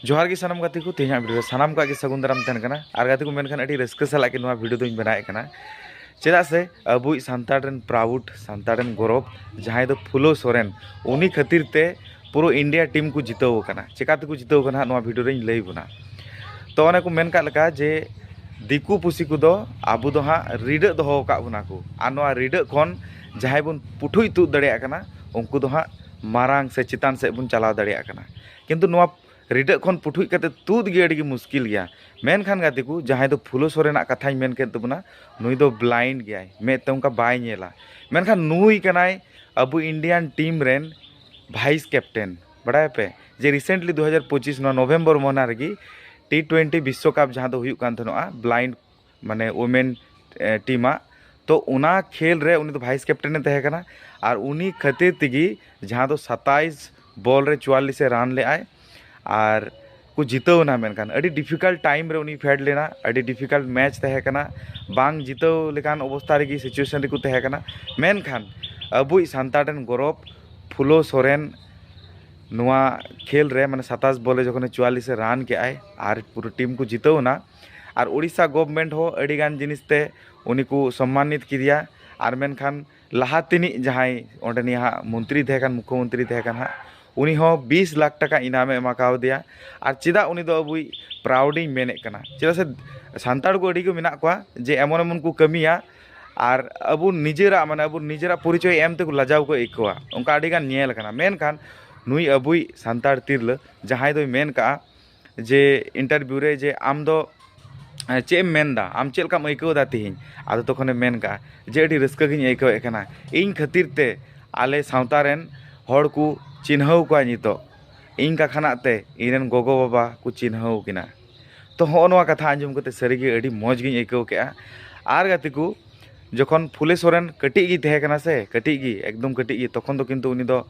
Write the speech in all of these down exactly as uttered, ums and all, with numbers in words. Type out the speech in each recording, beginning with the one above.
ᱡᱚᱦᱟᱨ ᱜᱮ ᱥᱟᱱᱟᱢ ᱜᱟᱛᱮ ᱠᱚ, ᱛᱮᱦᱮᱧᱟᱜ ᱵᱷᱤᱰᱤᱭᱳ ᱨᱮ ᱥᱟᱱᱟᱢ ᱠᱚᱣᱟᱜ ᱜᱮ ᱥᱟᱹᱜᱩᱱ ᱫᱟᱨᱟᱢ ᱛᱟᱦᱮᱱ ᱠᱟᱱᱟ᱾ ᱟᱨ ᱜᱟᱛᱮ ᱠᱚ, ᱢᱮᱱᱠᱷᱟᱱ ᱟᱹᱰᱤ ᱨᱟᱹᱥᱠᱟᱹ ᱥᱟᱞᱟᱜ ᱜᱮ ᱱᱚᱣᱟ ᱵᱷᱤᱰᱤᱭᱳ ᱫᱚᱧ ᱵᱮᱱᱟᱣᱮᱫ ᱠᱟᱱᱟ᱾ ᱪᱮᱫᱟᱜ ᱥᱮ ᱟᱵᱚᱭᱤᱡ ᱥᱟᱱᱛᱟᱲ ᱨᱮᱱ proud, ᱥᱟᱱᱛᱟᱲ ᱨᱮᱱ ᱜᱚᱨᱚᱵᱽ, ᱡᱟᱦᱟᱸᱭ ᱫᱚ ᱯᱷᱩᱞᱳ ᱥᱚᱨᱮᱱ, ᱩᱱᱤ ᱠᱷᱟᱹᱛᱤᱨ ᱛᱮ ᱯᱩᱨᱟᱹ ᱤᱱᱰᱤᱭᱟ ᱴᱤᱢ ᱠᱚ ᱡᱤᱛᱟᱹᱣ ᱟᱠᱟᱱᱟ᱾ ᱪᱮᱠᱟ ᱛᱮᱠᱚ ᱡᱤᱛᱟᱹᱣ ᱟᱠᱟᱱᱟ ᱦᱟᱸᱜ, ᱱᱚᱣᱟ ᱵᱷᱤᱰᱤᱭᱳ ᱨᱮᱧ ᱞᱟᱹᱭ ᱵᱚᱱᱟ᱾ ᱛᱚ, ᱚᱱᱮ ᱠᱚ ᱢᱮᱱ ᱠᱟᱜ ᱞᱮᱠᱟ ᱡᱮ ᱫᱤᱠᱩ ᱯᱩᱥᱤ ᱠᱚᱫᱚ ᱟᱵᱚ ᱫᱚ ᱦᱟᱸᱜ ᱨᱤᱰᱟᱹᱜ ᱫᱚᱦᱚ ᱟᱠᱟᱫ ᱵᱚᱱᱟ ᱠᱚ, ᱟᱨ ᱱᱚᱣᱟ ᱨᱤᱰᱟᱹᱜ ᱠᱷᱚᱱ ᱡᱟᱦᱟᱸᱭ ᱵᱚᱱ ᱯᱩᱴᱷᱩᱡ ᱛᱩᱫ ᱫᱟᱲᱮᱭᱟᱜ ᱠᱟᱱᱟ, ᱩᱱᱠᱩ ᱫᱚ ᱦᱟᱸᱜ ᱢᱟᱨᱟᱝ ᱥᱮ ᱪᱮᱛᱟᱱ ᱥᱮᱫ ᱵᱚᱱ ᱪᱟᱞᱟᱣ ᱫᱟᱲᱮᱭᱟᱜ ᱠᱟᱱᱟ᱾ ᱠᱤᱱᱛᱩ ᱱᱚᱣᱟ ᱨᱤᱰᱟᱹᱜ ᱠᱷᱚᱱ ᱯᱩᱴᱷᱩᱡ ᱠᱟᱛᱮ ᱛᱩᱫ ᱜᱮ ᱟᱹᱰᱤ ᱜᱮ ᱢᱩᱥᱠᱤᱞ ᱜᱮᱭᱟ᱾ ᱢᱮᱱᱠᱷᱟᱱ ᱜᱟᱛᱮ ᱠᱚ, ᱡᱟᱦᱟᱸᱭ ᱫᱚ ᱯᱷᱩᱞᱳ ᱥᱚᱨᱮᱱᱟᱜ ᱠᱟᱛᱷᱟᱧ ᱢᱮᱱ ᱠᱮᱫ ᱛᱟᱵᱚᱱᱟ, ᱱᱩᱭ ᱫᱚ ᱵᱞᱟᱭᱤᱱᱰ ᱜᱮᱭᱟᱭ, ᱢᱮᱫ ᱛᱮ ᱚᱱᱠᱟ ᱵᱟᱭ ᱧᱮᱞᱟ᱾ ᱢᱮᱱᱠᱷᱟᱱ ᱱᱩᱭ ᱠᱟᱱᱟᱭ ᱟᱵᱚ ᱤᱱᱰᱤᱭᱟᱱ ᱴᱤᱢ ᱨᱮᱱ ᱵᱷᱟᱭᱤᱥ ᱠᱮᱯᱴᱮᱱ᱾ ᱵᱟᱲᱟᱭᱟᱯᱮ ᱡᱮ recently ᱫᱩ ᱦᱟᱡᱟᱨ ᱯᱚᱸᱪᱤᱥ ᱱᱚᱣᱟ ᱱᱚᱵᱷᱮᱢᱵᱚᱨ ᱢᱟᱹᱦᱱᱟᱹ ᱨᱮᱜᱮ ᱴᱤ ᱴᱩᱭᱮᱱᱴᱤ ᱵᱤᱥᱥᱚᱠᱟᱯ ᱡᱟᱦᱟᱸ ᱫᱚ ᱦᱩᱭᱩᱜ ᱠᱟᱱ ᱛᱟᱦᱮᱱᱚᱜᱼᱟ, ᱵᱞᱟᱭᱤᱱᱰ ᱢᱟᱱᱮ ᱣᱩᱢᱮᱱ ᱴᱤᱢᱟᱜ, ᱛᱚ ᱚᱱᱟ ᱠᱷᱮᱞ ᱨᱮ ᱩᱱᱤ ᱫᱚ ᱵᱷᱟᱭᱤᱥ ᱠᱮᱯᱴᱮᱱ ᱮ ᱛᱟᱦᱮᱸ ᱠᱟᱱᱟ᱾ ᱟᱨ ᱩᱱᱤ ᱠᱷᱟᱹᱛᱤᱨ ᱛᱮᱜᱮ ᱡᱟᱦᱟᱸ ᱫᱚ ᱥᱟᱛᱟᱭᱤᱥ ᱵᱚᱞ ᱨᱮ ᱪᱩᱣᱟᱞᱞᱤᱥ ᱮ ᱨᱟᱱ ᱞᱮᱫᱟᱭ, ᱟᱨ ᱠᱚ ᱡᱤᱛᱟᱹᱣ ᱮᱱᱟ᱾ ᱢᱮᱱᱠᱷᱟᱱ ᱟᱹᱰᱤ ᱰᱤᱯᱷᱤᱠᱟᱞᱴ ᱴᱟᱭᱤᱢ ᱨᱮ ᱩᱱᱤ ᱯᱷᱮᱰ ᱞᱮᱱᱟ, ᱟᱹᱰᱤ ᱰᱤᱯᱷᱤᱠᱟᱞᱴ ᱢᱮᱪ ᱛᱟᱦᱮᱸ ᱠᱟᱱᱟ, ᱵᱟᱝ ᱡᱤᱛᱟᱹᱣ ᱞᱮᱠᱟᱱ ᱚᱵᱚᱥᱛᱟ ᱨᱮᱜᱮ, ᱥᱤᱪᱩᱭᱮᱥᱚᱱ ᱨᱮᱠᱚ ᱛᱟᱦᱮᱸ ᱠᱟᱱᱟ᱾ ᱢᱮᱱᱠᱷᱟᱱ ᱟᱵᱚᱭᱤᱡ ᱥᱟᱱᱛᱟᱲ ᱨᱮᱱ ᱜᱚᱨᱚᱵᱽ ᱯᱷᱩᱞᱳ ᱥᱚᱨᱮᱱ ᱱᱚᱣᱟ ᱠᱷᱮᱞ ᱨᱮ, ᱢᱟᱱᱮ ᱥᱟᱛᱟᱥ ᱵᱚᱞ ᱨᱮ ᱡᱚᱠᱷᱚᱱ ᱪᱩᱣᱟᱞᱞᱤᱥ ᱮ ᱨᱟᱱ ᱠᱮᱜᱼᱟᱭ ᱟᱨ ᱯᱩᱨᱟᱹ ᱴᱤᱢ ᱠᱚ ᱡᱤᱛᱟᱹᱣ ᱮᱱᱟ, ᱟᱨ ᱳᱰᱤᱥᱟ ᱜᱚᱵᱷᱢᱮᱱᱴ ᱦᱚᱸ ᱟᱹᱰᱤ ᱜᱟᱱ ᱡᱤᱱᱤᱥ ᱛᱮ ᱩᱱᱤ ᱠᱚ ᱥᱚᱢᱢᱟᱱᱤᱛ ᱠᱮᱫᱮᱭᱟ᱾ ᱟᱨ ᱢᱮᱱᱠᱷᱟᱱ ᱞᱟᱦᱟ ᱛᱤᱱᱤᱡ ᱡᱟᱦᱟᱸᱭ ᱚᱸᱰᱮᱱᱤᱡ ᱦᱟᱸᱜ ᱢᱚᱱᱛᱨᱤ ᱛᱟᱦᱮᱸ ᱠᱟᱱ, ᱢᱩᱠᱷᱚᱢᱚᱱᱛᱨᱤ ᱛᱟᱦᱮᱸ ᱠᱟᱱ ᱦᱟᱸᱜ, ᱩᱱᱤ ᱦᱚᱸ ᱵᱤᱥ ᱞᱟᱠᱷ ᱴᱟᱠᱟ ᱤᱱᱟᱢᱮ ᱮᱢᱟ ᱠᱟᱣᱫᱮᱭᱟ᱾ ᱟᱨ ᱪᱮᱫᱟᱜ ᱩᱱᱤ ᱫᱚ ᱟᱵᱚᱭᱤᱡ proud ᱤᱧ ᱢᱮᱱᱮᱫ ᱠᱟᱱᱟ? ᱪᱮᱫᱟᱜ ᱥᱮ ᱥᱟᱱᱛᱟᱲ ᱠᱚ ᱟᱹᱰᱤ ᱠᱚ ᱢᱮᱱᱟᱜ ᱠᱚᱣᱟ ᱡᱮ ᱮᱢᱚᱱ ᱮᱢᱚᱱ ᱠᱚ ᱠᱟᱹᱢᱤᱭᱟ, ᱟᱨ ᱟᱵᱚ ᱱᱤᱡᱮᱨᱟᱜ, ᱢᱟᱱᱮ ᱟᱵᱚ ᱱᱤᱡᱮᱨᱟᱜ ᱯᱚᱨᱤᱪᱚᱭ ᱮᱢ ᱛᱮᱠᱚ ᱞᱟᱡᱟᱣ ᱠᱚ ᱟᱹᱭᱠᱟᱹᱣᱟ᱾ ᱚᱱᱠᱟ ᱟᱹᱰᱤ ᱜᱟᱱ ᱧᱮᱞ ᱟᱠᱟᱱᱟ᱾ ᱢᱮᱱᱠᱷᱟᱱ ᱱᱩᱭ ᱟᱵᱚᱭᱤᱡ ᱥᱟᱱᱛᱟᱲ ᱛᱤᱨᱞᱟᱹ ᱡᱟᱦᱟᱸᱭ ᱫᱚᱭ ᱢᱮᱱ ᱠᱟᱜᱼᱟ ᱡᱮ ᱤᱱᱴᱟᱨᱵᱷᱤᱭᱩ ᱨᱮ ᱡᱮ, "ᱟᱢ ᱫᱚ, ᱮ, ᱪᱮᱫ ᱮᱢ ᱢᱮᱱᱫᱟ? ᱟᱢ ᱪᱮᱫ ᱞᱮᱠᱟᱢ ᱟᱹᱭᱠᱟᱹᱣ ᱮᱫᱟ ᱛᱤᱦᱤᱧ?" ᱟᱫᱚ ᱛᱚᱠᱷᱚᱱᱮ ᱢᱮᱱ ᱠᱟᱜᱼᱟ ᱡᱮ, "ᱟᱹᱰᱤ ᱨᱟᱹᱥᱠᱟᱹ ᱜᱤᱧ ᱟᱹᱭᱠᱟᱹᱣᱮᱫ ᱠᱟᱱᱟ, ᱤᱧ ᱠᱷᱟᱹᱛᱤᱨ ᱛᱮ ᱟᱞᱮ ᱥᱟᱶᱛᱟ ᱨᱮᱱ ᱦᱚᱲ ᱠᱚ ᱪᱤᱱᱦᱟᱹᱣ ᱠᱚᱣᱟ ᱱᱤᱛᱚᱜ, ᱤᱧ ᱠᱟᱠᱷᱟᱱᱟᱜ ᱛᱮ ᱤᱧ ᱨᱮᱱ ᱜᱚᱜᱚ ᱵᱟᱵᱟ ᱠᱚ ᱪᱤᱱᱦᱟᱹᱣ ᱠᱤᱱᱟ᱾" ᱛᱚ, ᱦᱚᱸᱜᱼᱚ ᱱᱚᱣᱟ ᱠᱟᱛᱷᱟ ᱟᱸᱡᱚᱢ ᱠᱟᱛᱮ ᱥᱟᱹᱨᱤᱜᱮ ᱟᱹᱰᱤ ᱢᱚᱡᱽ ᱜᱤᱧ ᱟᱹᱭᱠᱟᱹᱣ ᱠᱮᱜᱼᱟ᱾ ᱟᱨ ᱜᱟᱛᱮ ᱠᱚ, ᱡᱚᱠᱷᱚᱱ ᱯᱷᱩᱞᱮ ᱥᱚᱨᱮᱱ ᱠᱟᱹᱴᱤᱡ ᱜᱮ ᱛᱟᱦᱮᱸ ᱠᱟᱱᱟ ᱥᱮ, ᱠᱟᱹᱴᱤᱡ ᱜᱮ, ᱮᱠᱫᱚᱢ ᱠᱟᱹᱴᱤᱡ ᱜᱮ, ᱛᱚᱠᱷᱚᱱ ᱫᱚ ᱠᱤᱱᱛᱩ ᱩᱱᱤ ᱫᱚ,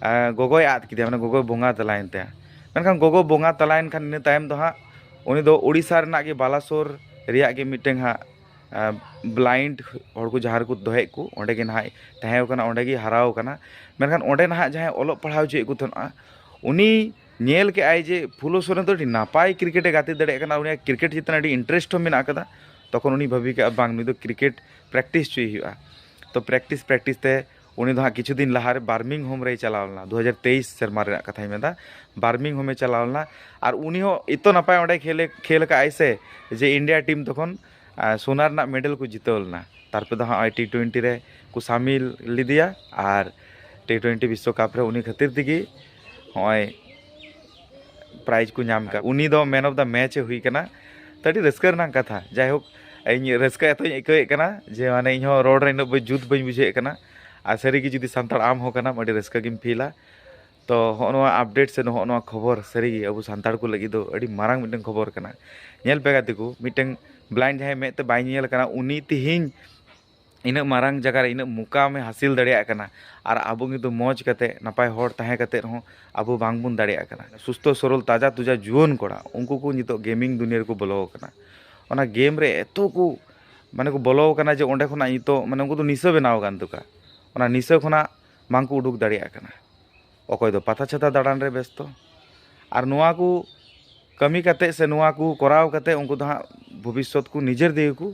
ᱮᱸ, ᱜᱚᱜᱚᱭ ᱟᱫ ᱠᱮᱫᱮᱭᱟ, ᱢᱟᱱᱮ ᱜᱚᱜᱚᱭ ᱵᱚᱸᱜᱟ ᱛᱟᱞᱟᱭᱮᱱ ᱛᱟᱭᱟ᱾ ᱢᱮᱱᱠᱷᱟᱱ ᱜᱚᱜᱚ ᱵᱚᱸᱜᱟ ᱛᱟᱞᱟᱭᱮᱱ ᱠᱷᱟᱱ ᱤᱱᱟᱹ ᱛᱟᱭᱚᱢ ᱫᱚ ᱦᱟᱸᱜ ᱩᱱᱤ ᱫᱚ ᱳᱰᱤᱥᱟ ᱨᱮᱱᱟᱜ ᱜᱮ ᱵᱟᱞᱟᱥᱳᱨ ᱨᱮᱭᱟᱜ ᱜᱮ ᱢᱤᱫᱴᱮᱱ ᱦᱟᱸᱜ, ᱮᱸ, ᱵᱞᱟᱭᱤᱱᱰ ᱦᱚᱲ ᱠᱚ ᱡᱟᱦᱟᱸ ᱨᱮᱠᱚ ᱫᱚᱦᱚᱭᱮᱫ ᱠᱚ, ᱚᱸᱰᱮ ᱜᱮ ᱱᱟᱦᱟᱜ ᱛᱟᱦᱮᱸ ᱠᱟᱱᱟ, ᱚᱸᱰᱮ ᱜᱮ ᱦᱟᱨᱟᱣ ᱠᱟᱱᱟ᱾ ᱢᱮᱱᱠᱷᱟᱱ ᱚᱸᱰᱮ ᱱᱟᱦᱟᱜ ᱡᱟᱦᱟᱸᱭ ᱚᱞᱚᱜ ᱯᱟᱲᱦᱟᱣ ᱦᱚᱪᱚᱭᱮᱫ ᱠᱚ ᱛᱟᱦᱮᱱᱟ, ᱩᱱᱤ ᱧᱮᱞ ᱠᱮᱜᱼᱟᱭ ᱡᱮ ᱯᱷᱩᱞᱳ ᱥᱚᱨᱮᱱ ᱫᱚ ᱟᱹᱰᱤ ᱱᱟᱯᱟᱭ ᱠᱨᱤᱠᱮᱴ ᱮ ᱜᱟᱛᱮ ᱫᱟᱲᱮᱭᱟᱜ ᱠᱟᱱᱟ, ᱩᱱᱤᱭᱟᱜ ᱠᱨᱤᱠᱮᱴ ᱪᱮᱛᱟᱱ ᱟᱹᱰᱤ ᱤᱱᱴᱟᱨᱮᱥᱴ ᱦᱚᱸ ᱢᱮᱱᱟᱜ ᱟᱠᱟᱫᱟ᱾ ᱛᱚᱠᱷᱚᱱ ᱩᱱᱤ ᱵᱷᱟᱹᱵᱤ ᱠᱟᱜᱼᱟ, ᱵᱟᱝ, ᱱᱩᱭ ᱫᱚ ᱠᱨᱤᱠᱮᱴ ᱯᱨᱮᱠᱴᱤᱥ ᱦᱚᱪᱚᱭ ᱦᱩᱭᱩᱜᱼᱟ᱾ ᱛᱚ ᱯᱨᱮᱠᱴᱤᱥ ᱯᱨᱮᱠᱴᱤᱥ ᱛᱮ ᱩᱱᱤ ᱫᱚ ᱦᱟᱸᱜ ᱠᱤᱪᱷᱩ ᱫᱤᱱ ᱞᱟᱦᱟᱨᱮ ᱵᱟᱨᱢᱤᱝᱦᱟᱢ ᱨᱮᱭ ᱪᱟᱞᱟᱣ ᱞᱮᱱᱟ, ᱫᱩ ᱦᱟᱡᱟᱨ ᱛᱮᱭᱤᱥ ᱥᱮᱨᱢᱟ ᱨᱮᱱᱟᱜ ᱠᱟᱛᱷᱟᱧ ᱢᱮᱱᱫᱟ᱾ ᱵᱟᱨᱢᱤᱝᱦᱟᱢᱮ ᱪᱟᱞᱟᱣ ᱞᱮᱱᱟ ᱟᱨ ᱩᱱᱤ ᱦᱚᱸ ᱮᱛᱚ ᱱᱟᱯᱟᱭ ᱚᱸᱰᱮ ᱠᱷᱮᱞ ᱠᱷᱮᱞ ᱟᱠᱟᱫᱼᱟᱭ ᱥᱮ, ᱡᱮ ᱤᱱᱰᱤᱭᱟ ᱴᱤᱢ ᱛᱚᱠᱷᱚᱱ ᱟᱨ ᱥᱳᱱᱟ ᱨᱮᱱᱟᱜ ᱢᱮᱰᱮᱞ ᱠᱚ ᱡᱤᱛᱟᱹᱣ ᱞᱮᱱᱟ᱾ ᱛᱟᱨᱯᱚᱨᱮ ᱫᱚ ᱦᱚᱸᱜᱼᱚᱭ ᱴᱤ ᱴᱩᱭᱮᱱᱴᱤ ᱨᱮ ᱠᱚ ᱥᱟᱢᱤᱞ ᱞᱮᱫᱮᱭᱟ ᱟᱨ ᱴᱤ ᱴᱩᱭᱮᱱᱴᱤ ᱵᱤᱥᱥᱚᱠᱟᱯ ᱨᱮ ᱩᱱᱤ ᱠᱷᱟᱹᱛᱤᱨ ᱛᱮᱜᱮ ᱦᱚᱸᱜᱼᱚᱭ ᱯᱨᱟᱭᱤᱡᱽ ᱠᱚ ᱧᱟᱢ ᱠᱟᱜ᱾ ᱩᱱᱤ ᱫᱚ ᱢᱮᱱ ᱚᱯᱷ ᱫᱟ ᱢᱮᱪ ᱮ ᱦᱩᱭ ᱠᱟᱱᱟ᱾ ᱛᱚ ᱟᱹᱰᱤ ᱨᱟᱹᱥᱠᱟᱹ ᱨᱮᱱᱟᱜ ᱠᱟᱛᱷᱟ᱾ ᱡᱟᱭᱦᱳᱠ, ᱤᱧ ᱨᱟᱹᱥᱠᱟᱹ ᱮᱛᱚᱧ ᱟᱹᱭᱠᱟᱹᱣᱮᱫ ᱠᱟᱱᱟ ᱡᱮ ᱢᱟᱱᱮ ᱤᱧᱦᱚᱸ ᱨᱚᱲ ᱨᱮ ᱩᱱᱟᱹᱜ ᱡᱩᱛ ᱵᱟᱹᱧ ᱵᱩᱡᱷᱟᱹᱣᱮᱫ ᱠᱟᱱᱟ᱾ ᱟᱨ ᱥᱟᱹᱨᱤᱜᱮ ᱡᱩᱫᱤ ᱥᱟᱱᱛᱟᱲ ᱟᱢ ᱦᱚᱸ ᱠᱟᱱᱟᱢ, ᱟᱹᱰᱤ ᱨᱟᱹᱥᱠᱟᱹ ᱜᱮᱢ ᱯᱷᱤᱞᱟ᱾ ᱛᱚ ᱦᱚᱸᱜᱼᱚ ᱱᱚᱣᱟ ᱟᱯᱰᱮᱴ ᱥᱮ ᱱᱚᱜᱼᱚ ᱱᱚᱣᱟ ᱠᱷᱚᱵᱚᱨ ᱥᱟᱹᱨᱤᱜᱮ ᱟᱵᱚ ᱥᱟᱱᱛᱟᱲ ᱠᱚ ᱞᱟᱹᱜᱤᱫ ᱫᱚ ᱟᱹᱰᱤ ᱢᱟᱨᱟᱝ ᱢᱤᱫᱴᱮᱱ ᱠᱷᱚᱵᱚᱨ ᱠᱟᱱᱟ᱾ ᱧᱮᱞ ᱯᱮ ᱜᱟᱛᱮ ᱠᱚ, ᱢᱤᱫᱴᱮᱱ ᱵᱞᱟᱭᱤᱱᱰ ᱡᱟᱦᱟᱸᱭ ᱢᱮᱫ ᱛᱮ ᱵᱟᱭ ᱧᱮᱞ ᱠᱟᱱᱟ, ᱩᱱᱤ ᱛᱮᱦᱮᱧ ᱤᱱᱟᱹᱜ ᱢᱟᱨᱟᱝ ᱡᱟᱭᱜᱟ ᱨᱮ ᱤᱱᱟᱹᱜ ᱢᱚᱠᱟᱢ ᱮ ᱦᱟᱹᱥᱤᱞ ᱫᱟᱲᱮᱭᱟᱜ ᱠᱟᱱᱟ, ᱟᱨ ᱟᱵᱚ ᱠᱤᱱᱛᱩ ᱢᱚᱡᱽ ᱠᱟᱛᱮ ᱱᱟᱯᱟᱭ ᱦᱚᱲ ᱛᱟᱦᱮᱸ ᱠᱟᱛᱮ ᱨᱮᱦᱚᱸ ᱟᱵᱚ ᱵᱟᱝᱵᱚᱱ ᱫᱟᱲᱮᱭᱟᱜ ᱠᱟᱱᱟ᱾ ᱥᱩᱥᱛᱷᱚ ᱥᱚᱨᱚᱞ ᱛᱟᱡᱟ ᱛᱩᱡᱟ ᱡᱩᱣᱟᱹᱱ ᱠᱚᱲᱟ, ᱩᱱᱠᱩ ᱠᱚ ᱱᱤᱛᱚᱜ ᱜᱮᱢᱤᱝ ᱫᱩᱱᱤᱭᱟᱹ ᱨᱮᱠᱚ ᱵᱚᱞᱚ ᱟᱠᱟᱱᱟ᱾ ᱚᱱᱟ ᱜᱮᱢ ᱨᱮ ᱮᱛᱚ ᱠᱚ ᱢᱟᱱᱮ ᱠᱚ ᱵᱚᱞᱚ ᱟᱠᱟᱱᱟ ᱡᱮ ᱚᱸᱰᱮ ᱠᱷᱚᱱᱟᱜ ᱱᱤᱛᱚᱜ ᱢᱟᱱᱮ ᱩᱱᱠᱩ ᱫᱚ ᱱᱤᱥᱟᱹ ᱵᱮᱱᱟᱣ ᱟᱠᱟᱱ ᱛᱟᱠᱚᱣᱟ᱾ ᱚᱱᱟ ᱱᱤᱥᱟᱹ ᱠᱷᱚᱱᱟᱜ ᱵᱟᱝᱠᱚ ᱩᱰᱩᱠ ᱫᱟᱲᱮᱭᱟᱜ ᱠᱟᱱᱟ᱾ ᱚᱠᱚᱭ ᱫᱚ ᱯᱟᱛᱟ ᱪᱷᱟᱛᱟ ᱫᱟᱬᱟᱱ ᱨᱮ ᱵᱮᱥᱛᱚ, ᱟᱨ ᱱᱚᱣᱟ ᱠᱚ ᱠᱟᱹᱢᱤ ᱠᱟᱛᱮ ᱥᱮ ᱱᱚᱣᱟ ᱠᱚ ᱠᱚᱨᱟᱣ ᱠᱟᱛᱮ ᱩᱱᱠᱩ ᱫᱚ ᱦᱟᱸᱜ ᱵᱷᱚᱵᱤᱥᱥᱚᱛ ᱠᱚ ᱱᱤᱡᱮᱨ ᱛᱮᱜᱮ ᱠᱚ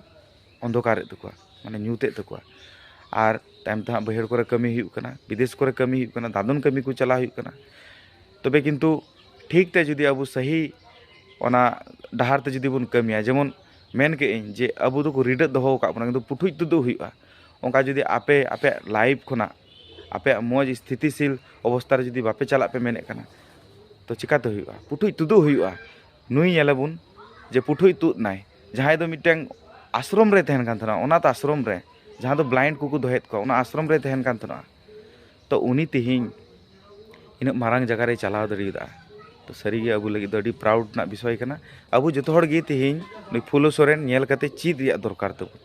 ᱚᱱᱫᱷᱚᱠᱟᱨᱮᱫ ᱛᱟᱠᱚᱣᱟ, ᱢᱟᱱᱮ ᱧᱩᱛᱮᱫ ᱛᱟᱠᱚᱣᱟ᱾ ᱟᱨ ᱛᱟᱭᱚᱢ ᱛᱮ ᱦᱟᱸᱜ ᱵᱟᱹᱭᱦᱟᱹᱲ ᱠᱚᱨᱮ ᱠᱟᱹᱢᱤ ᱦᱩᱭᱩᱜ ᱠᱟᱱᱟ, ᱵᱤᱫᱮᱥ ᱠᱚᱨᱮ ᱠᱟᱹᱢᱤ ᱦᱩᱭᱩᱜ ᱠᱟᱱᱟ, ᱫᱟᱫᱚᱱ ᱠᱟᱹᱢᱤ ᱠᱚ ᱪᱟᱞᱟᱣ ᱦᱩᱭᱩᱜ ᱠᱟᱱᱟ᱾ ᱛᱚᱵᱮ ᱠᱤᱱᱛᱩ ᱴᱷᱤᱠ ᱛᱮ ᱡᱩᱫᱤ ᱟᱵᱚ ᱥᱟᱹᱦᱤ ᱚᱱᱟ ᱰᱟᱦᱟᱨ ᱛᱮ ᱡᱩᱫᱤ ᱵᱚᱱ ᱠᱟᱹᱢᱤᱭᱟ, ᱡᱮᱢᱚᱱ ᱢᱮᱱ ᱠᱮᱫ ᱟᱹᱧ ᱡᱮ ᱟᱵᱚ ᱫᱚᱠᱚ ᱨᱤᱰᱟᱹᱜ ᱫᱚᱦᱚ ᱟᱠᱟᱫ ᱵᱚᱱᱟ, ᱠᱤᱱᱛᱩ ᱯᱩᱴᱷᱩᱡ ᱛᱩᱫᱩᱜ ᱦᱩᱭᱩᱜᱼᱟ᱾ ᱚᱱᱠᱟ ᱡᱩᱫᱤ ᱟᱯᱮ ᱟᱯᱮᱭᱟᱜ ᱞᱟᱭᱤᱯᱷ ᱠᱷᱚᱱᱟᱜ ᱟᱯᱮᱭᱟᱜ ᱢᱚᱡᱽ ᱥᱛᱷᱤᱛᱤᱥᱤᱞ ᱚᱵᱚᱥᱛᱟ ᱨᱮ ᱡᱩᱫᱤ ᱵᱟᱯᱮ ᱪᱟᱞᱟᱜ ᱯᱮ ᱢᱮᱱᱮᱫ ᱠᱟᱱᱟ, ᱛᱚ ᱪᱤᱠᱟᱹᱛᱮ ᱦᱩᱭᱩᱜᱼᱟ? ᱯᱩᱴᱷᱩᱡ ᱛᱩᱫᱩᱜ ᱦᱩᱭᱩᱜᱼᱟ᱾ ᱱᱩᱭ ᱧᱮᱞᱟᱵᱚᱱ ᱡᱮ ᱯᱩᱴᱷᱩᱡ ᱛᱩᱫ ᱱᱟᱭ, ᱡᱟᱦᱟᱸᱭ ᱫᱚ ᱢᱤᱫᱴᱟᱝ ᱟᱥᱨᱚᱢ ᱨᱮ ᱛᱟᱦᱮᱱ ᱠᱟᱱ ᱛᱟᱦᱮᱱᱟ, ᱚᱱᱟᱛᱷ ᱟᱥᱨᱚᱢ ᱨᱮ, ᱡᱟᱦᱟᱸ ᱫᱚ ᱵᱞᱟᱭᱤᱱᱰ ᱠᱚᱠᱚ ᱫᱚᱦᱚᱭᱮᱫ ᱠᱚᱣᱟ, ᱚᱱᱟ ᱟᱥᱨᱚᱢ ᱨᱮ ᱛᱟᱦᱮᱱ ᱠᱟᱱ ᱛᱟᱦᱮᱱᱟ᱾ ᱛᱚ ᱩᱱᱤ ᱛᱮᱦᱮᱧ ᱤᱱᱟᱹᱜ ᱢᱟᱨᱟᱝ ᱡᱟᱭᱜᱟ ᱨᱮᱭ ᱪᱟᱞᱟᱣ ᱫᱟᱲᱮᱭᱟᱫᱟ᱾ ᱛᱚ ᱥᱟᱹᱨᱤᱜᱮ ᱟᱵᱚ ᱞᱟᱹᱜᱤᱫ ᱫᱚ ᱟᱹᱰᱤ ᱯᱨᱟᱩᱰ ᱨᱮᱱᱟᱜ ᱵᱤᱥᱚᱭ ᱠᱟᱱᱟ᱾ ᱟᱵᱚ ᱡᱚᱛᱚ ᱦᱚᱲ ᱜᱮ ᱛᱮᱦᱮᱧ ᱱᱩᱭ ᱯᱷᱩᱞᱳ ᱥᱚᱨᱮᱱ ᱧᱮᱞ ᱠᱟᱛᱮ ᱪᱮᱫ ᱨᱮᱭᱟᱜ ᱫᱚᱨᱠᱟᱨ ᱛᱟᱵᱚᱱ᱾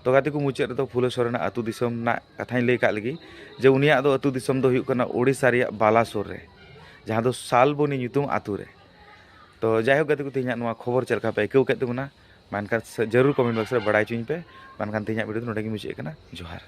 ᱛᱚ ᱜᱟᱛᱮ ᱠᱚ, ᱢᱩᱪᱟᱹᱫ ᱨᱮᱫᱚ ᱯᱷᱩᱞᱳ ᱥᱚᱨᱮᱱᱟᱜ ᱟᱹᱛᱩ ᱫᱤᱥᱚᱢ ᱨᱮᱱᱟᱜ ᱠᱟᱛᱷᱟᱧ ᱞᱟᱹᱭ ᱠᱟᱜ ᱞᱮᱜᱮ, ᱡᱮ ᱩᱱᱤᱭᱟᱜ ᱫᱚ ᱟᱹᱛᱩ ᱫᱤᱥᱚᱢ ᱫᱚ ᱦᱩᱭᱩᱜ ᱠᱟᱱᱟ ᱳᱰᱤᱥᱟ ᱨᱮᱭᱟᱜ ᱵᱟᱞᱟᱥᱳᱨ ᱨᱮ, ᱡᱟᱦᱟᱸ ᱫᱚ ᱥᱟᱞᱵᱚᱱᱤ ᱧᱩᱛᱩᱢ ᱟᱹᱛᱩ ᱨᱮ᱾ ᱛᱚ ᱡᱟᱭᱦᱳᱠ ᱜᱟᱛᱮ ᱠᱚ, ᱛᱮᱦᱮᱧᱟᱜ ᱱᱚᱣᱟ ᱠᱷᱚᱵᱚᱨ ᱪᱮᱫ ᱞᱮᱠᱟ ᱯᱮ ᱟᱹᱭᱠᱟᱹᱣ ᱠᱮᱫ ᱛᱟᱵᱚᱱᱟ? ᱢᱮᱱᱠᱷᱟᱱ ᱡᱟᱹᱨᱩᱲ ᱠᱚᱢᱮᱱᱴ ᱵᱚᱠᱥ ᱨᱮ ᱵᱟᱲᱟᱭ ᱦᱚᱪᱚᱧ ᱯᱮ᱾ ᱢᱮᱱᱠᱷᱟᱱ ᱛᱮᱦᱮᱧᱟᱜ ᱵᱷᱤᱰᱤᱭᱳ ᱫᱚ ᱱᱚᱰᱮ ᱜᱮ ᱢᱩᱪᱟᱹᱫ ᱠᱟᱱᱟ᱾ ᱡᱚᱦᱟᱨ᱾